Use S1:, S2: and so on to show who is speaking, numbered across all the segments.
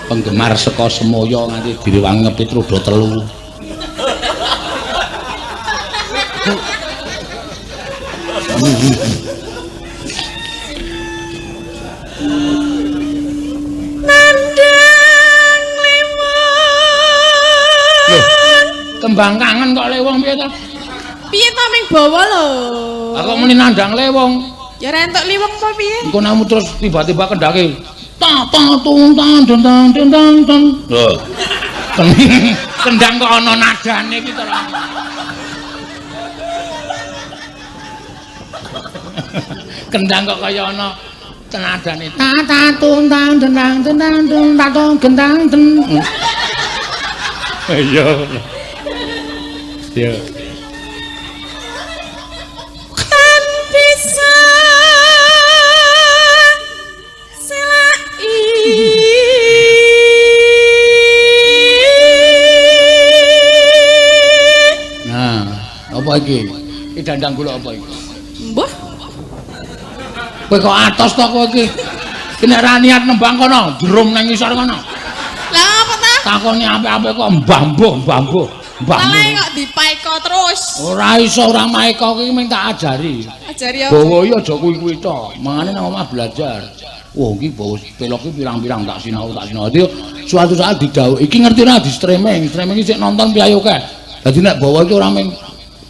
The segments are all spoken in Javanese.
S1: Penggemar saka Semoyo nganti direwangi ngepit roda telu.
S2: Nandang lewon.
S1: Loh, tembang kangen kok lewong piye to?
S2: Piye to ming bawa lho?
S1: Lah kok muni nandang lewong?
S2: Ya ora entuk liweng apa piye?
S1: Engko namu terus tiba-tiba kendake ta ta tung tang deng tang deng tang teng. Lho. Kendang kok ana nadane iki to. Kendang kok kaya ana nadane ta ta tung tang deng tang deng tang tung ta tung gendang den. Iya. Iya.
S2: Tan bisa selai.
S1: Nah, apa iki? Iki dandang gula apa iki?
S2: Mbah.
S1: Kowe kok atos to kowe iki? Iki nek ra niat nembang kono, drum nang ngisor kono.
S2: Lah apa ta?
S1: Takoni apik-apik kok mbah-mbuh, mbah-mbuh, mbah-mbuh.
S2: Malah kok dipaeko terus.
S1: Ora iso ora maeka iki mung tak ajari.
S2: Ajari apa?
S1: Bawa iki aja kuwi-kuwi tok. Mangane nang omah belajar. Wah, iki bawa pelok iki pirang-pirang tak sinau, tak sinau. Dadi suatu saat didhawuhi, iki ngerti ora di streaming, streaming iki sik nonton piye akeh. Dadi nek bawa iki ora mung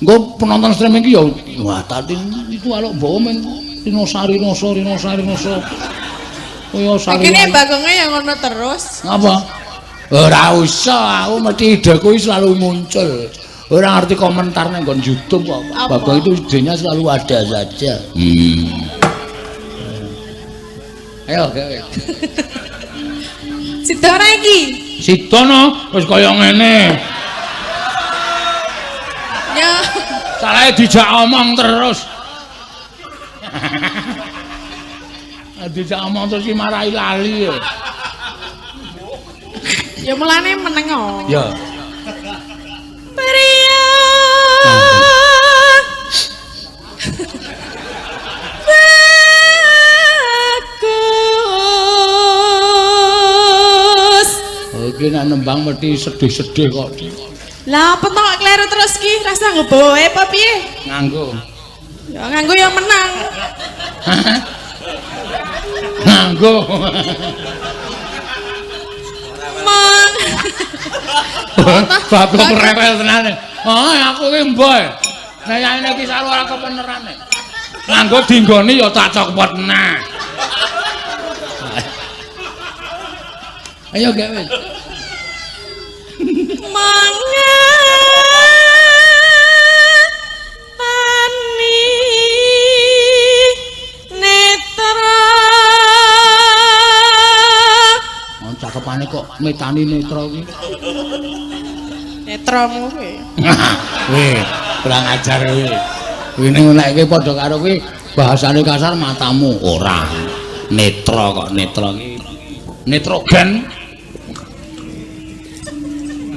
S1: engko penonton streaming iki ya wah tadi itu kalau bawa mung Rino Sari Rino Rino Sari Rino. Kaya sari.
S2: Kene bagonge ya ngono terus.
S1: Ngapa? Ora usah, aku mesti ideku selalu muncul. Ora ngerti komentar nang nggon YouTube kok. Bagong itu idenya selalu ada saja. Ayo, gawe.
S2: Sida ora iki?
S1: Sida no, wis kaya ngene.
S2: Ya.
S1: Salahe dijak omong terus. Dijak omong terus iki marai lali ya.
S2: Ya mulane meneng kok.
S1: Ya.
S2: Priya. Bagus.
S1: Oke, nek nembang mesti sedih-sedih kok.
S2: Lah apa to kok kleru terus ki? Rasa nggo bawa apa piye?
S1: Nganggo.
S2: Ya nganggo ya menang.
S1: Nganggo.
S2: Mong.
S1: Bagong rewel tenan. Oh, aku ki mboh. Nek yane iki saru ora kebenerane. Nganggo dinggoni ya tak copot nah. Ayo gawe.
S2: Mangan tani netra.
S1: Oh, cakepane kok metani netra iki.
S2: Netramu kuwi.
S1: Weh, kurang ajar kowe. Kuwi ning nek kowe padha karo kuwi bahasane kasar matamu ora. Netra kok netra iki. Nitrogen.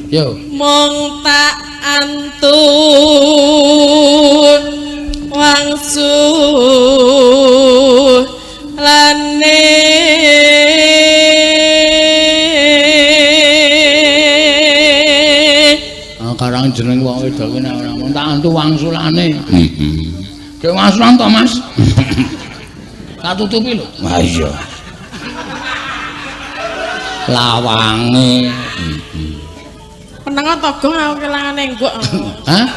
S1: Yo.
S2: Mong tak antun wangsu lane.
S1: Karang jeneng wong wedok kuwi nek ora mung tak antu wangsulane. Heeh. Ge wangsulan to, Mas? Tak tutupi lho. Ha iya. Lawange.
S2: Meneng to Gong aku kelangane enggok.
S1: Hah?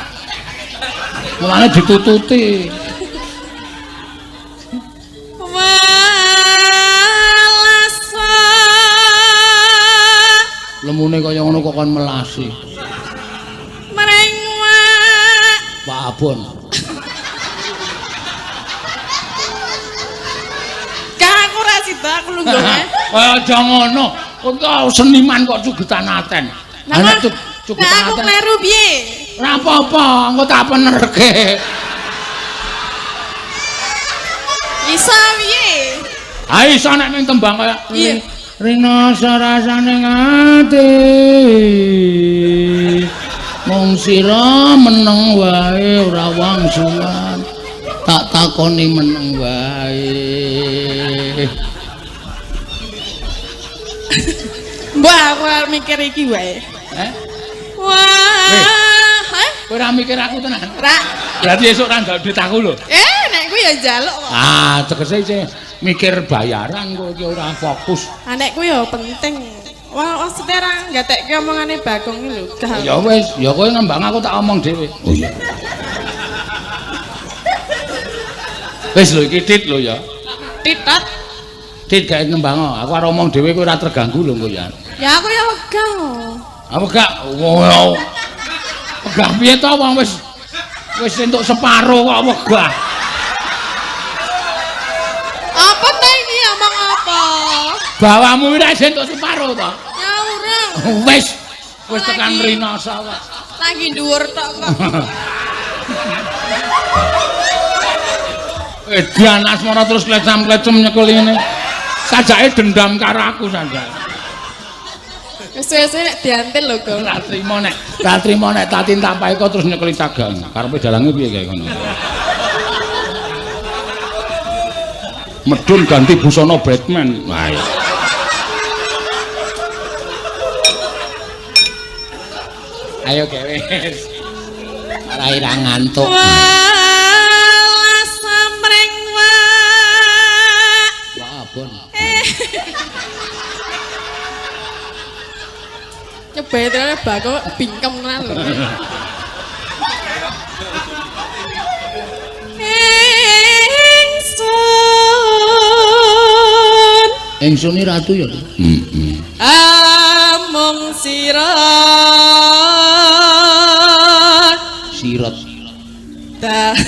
S1: Mulane ditututi.
S2: Walasa.
S1: Lemune kaya ngono kok kon melasi.
S2: Mring wak.
S1: Pak Abon.
S2: Kang aku ora sida aku lungguh.
S1: Kaya aja ngono. Kok seniman kok cugetan aten.
S2: Lah aku kleru piye?
S1: Ora apa-apa, engko tak penerke.
S2: Iso piye?
S1: Ha iso nek ning tembang kaya
S2: Iya.
S1: Rina rasane ati. Mung sira meneng wae ora wangsulan. Tak takoni meneng wae.
S2: Mbok aku arep mikir iki wae.
S1: Eh?
S2: Wah, heh?
S1: Kowe ora mikir aku tenan.
S2: Ra.
S1: Berarti esuk ora njaluk duit aku lho.
S2: Eh, nek kuwi ya njaluk kok.
S1: Ah, tegese isih mikir bayaran kowe iki ora fokus.
S2: Ah, nek kuwi ya penting. Wah, maksudnya ora nggatekke omongane Bagong iki lho. Gak.
S1: Ya wis, ya kowe ngembang aku tak omong dhewe. Oh iya. Wis lho iki Tit lho ya.
S2: Titat.
S1: Tit gawe ngembang aku arep omong dhewe kowe ora terganggu lho engko ya.
S2: Ya aku ya wegah kok.
S1: Aku gak wegah piye to wong wis wis entuk separo kok wegah.
S2: Apa ta iki omong apa?
S1: Bawamu ora entuk separo to?
S2: Ya ora.
S1: Wis wis tekan rinasa kok.
S2: Lagi dhuwur tok kok.
S1: Edan asmara terus klecam-klecem nyekel ngene. Sajake dendam karo aku sajake.
S2: Wis-wis nek diantil lho, Gong.
S1: Ora trimo nek, ora trimo nek Tatin Tapaeka terus nyekeli cagang. Karepe dalange piye kae ngono. Medun ganti busana Batman. Wah. Iya. Ayo gawe. Ora ira ngantuk.
S2: Walah samreng wak.
S1: Wah, abon.
S2: Nyebetane Bagong bingkem tenan lho. Ingsun.
S1: Ingsun iki ratu ya. Heeh.
S2: Amung sira.
S1: Sirat.
S2: Ta.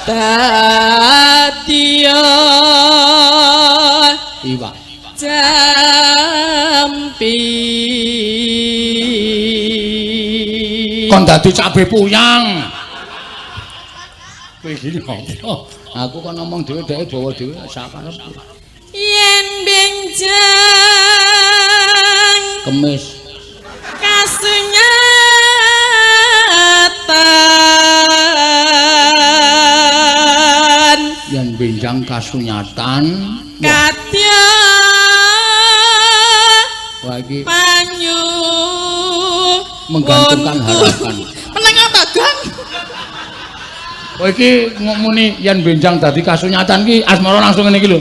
S2: Dadiya.
S1: Iwak.
S2: Jampi.
S1: Kon dadi cabe puyang. Kowe iki ngopo? Aku kon ngomong dhewe dheke bawa dhewe sakarepku.
S2: Yen benjang
S1: kemis
S2: kasunyatan
S1: yen benjang kasunyatan
S2: kadya
S1: wah iki
S2: panyu
S1: menggantungkan harapan.
S2: Meneng apa, Gang?
S1: Kowe iki ngomuni yen benjang dadi kasunyatan ki asmara langsung ngene iki lho.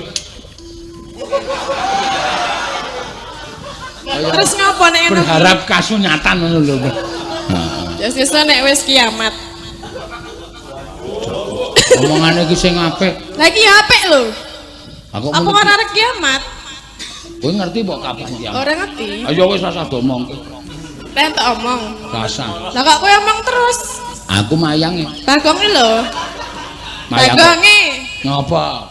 S2: Terus ngapa nek ngono?
S1: Berharap kasunyatan ngono lho. Heeh.
S2: Ya sesuk nek wis kiamat.
S1: Omongane iki sing apik.
S2: Lah iki apik lho.
S1: Aku
S2: ora arep kiamat.
S1: Kowe ngerti mbok kapan kiamat?
S2: Ora ngerti.
S1: Ayo wis rasah domong.
S2: Lah entuk omong.
S1: Rasah.
S2: Lah kok kowe omong terus?
S1: Aku mayange.
S2: Bagonge lho.
S1: Mayang.
S2: Bagonge.
S1: Ngapa?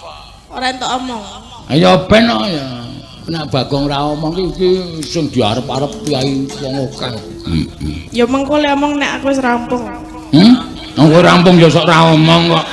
S2: Ora entuk omong.
S1: Ayo ben kok ya. Nek Bagong ra omong iki sing diarep-arep kyai wong akeh. Heeh.
S2: Ya mengko le omong nek aku wis rampung.
S1: Wong kowe rampung ya sok ra omong kok.